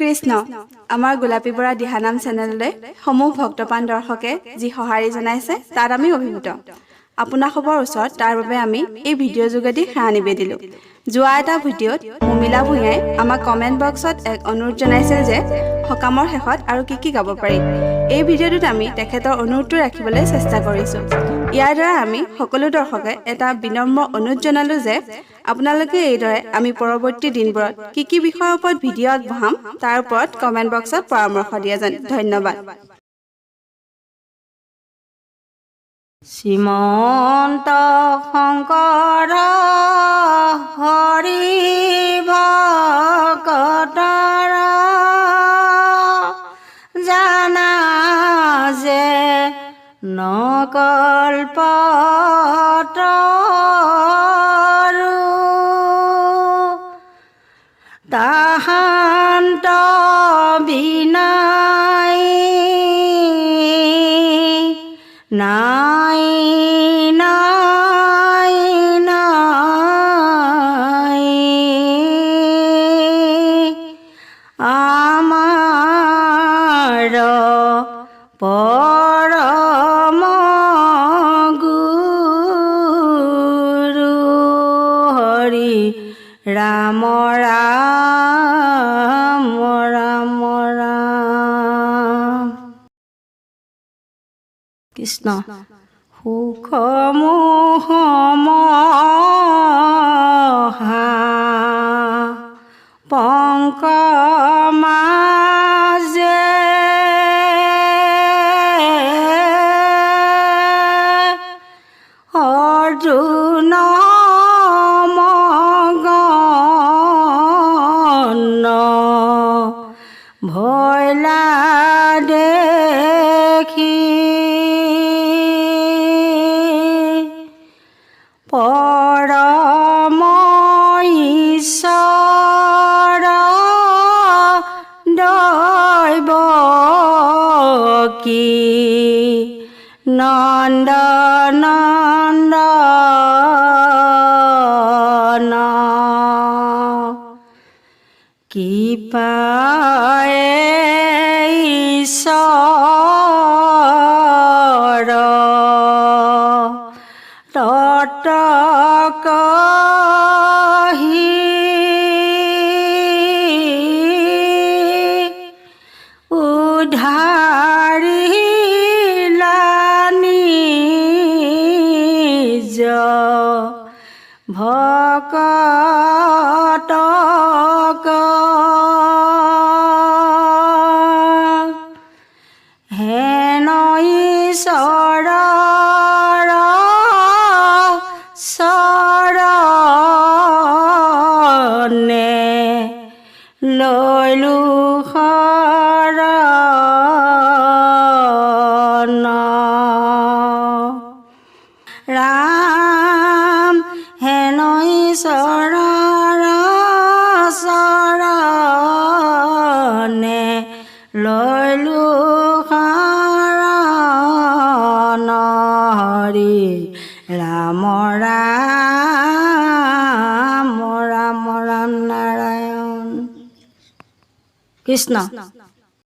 কৃষ্ণ। আমাৰ গোলাপী বৰা দিহানাম চেনেললৈ সমূহ ভক্তপ্ৰাণ দৰ্শকে যি সঁহাৰি জনাইছে, তাত আমি অভিভূত। আপোনাসৱৰ ওচৰত তাৰ বাবে আমি এই ভিডিঅ' যোগেদি সেৱা নিবেদিলোঁ। যোৱা এটা ভিডিঅ'ত মুমিলা ভূঞাই আমাক কমেণ্ট বক্সত এক অনুৰোধ জনাইছিল যে সকামৰ শেষত আৰু কি কি গাব পাৰি। এই ভিডিঅ'টোত আমি তেখেতৰ অনুৰোধটো ৰাখিবলৈ চেষ্টা কৰিছোঁ। ইয়াৰ দ্বাৰা আমি সকলো দৰ্শকে এটা বিনম্ৰ অনুৰোধ জনালোঁ যে আপোনালোকে এইদৰে আমি পৰৱৰ্তী দিনবোৰত কি কি বিষয়ৰ ওপৰত ভিডিঅ' আগবঢ়াম, তাৰ ওপৰত কমেণ্ট বক্সত পৰামৰ্শ দিয়ে যেন। ধন্যবাদ। শ্ৰীমন্ত শংকৰ হৰি ভকতৰ জানা যে নকল্প তৰু, তাহান্ত বিনাই নাই নাই নাই আমাৰ পৰম গুৰু। হৰি ৰাম ৰাম ৰাম ৰাম। কৃষ্ণ। সুখ মোহ মহা পংক মাজে অৰ্জুন মগন ভৈলা দেখি, পৰম ঈশ্বৰ দৈৱ কি নন্দ নন্দন কি পায় ঈশ্বৰ তত কহি উদ্ধাৰিলা নিজ ভকতক। হেন ঈশ্বৰ চৰণে লৈলো শৰণ। ৰাম হেন ঈশ্বৰ চৰণে লৈলো শৰণ। হৰি ৰাম ৰাম ৰাম ৰাম নাৰায়ণ। কৃষ্ণ।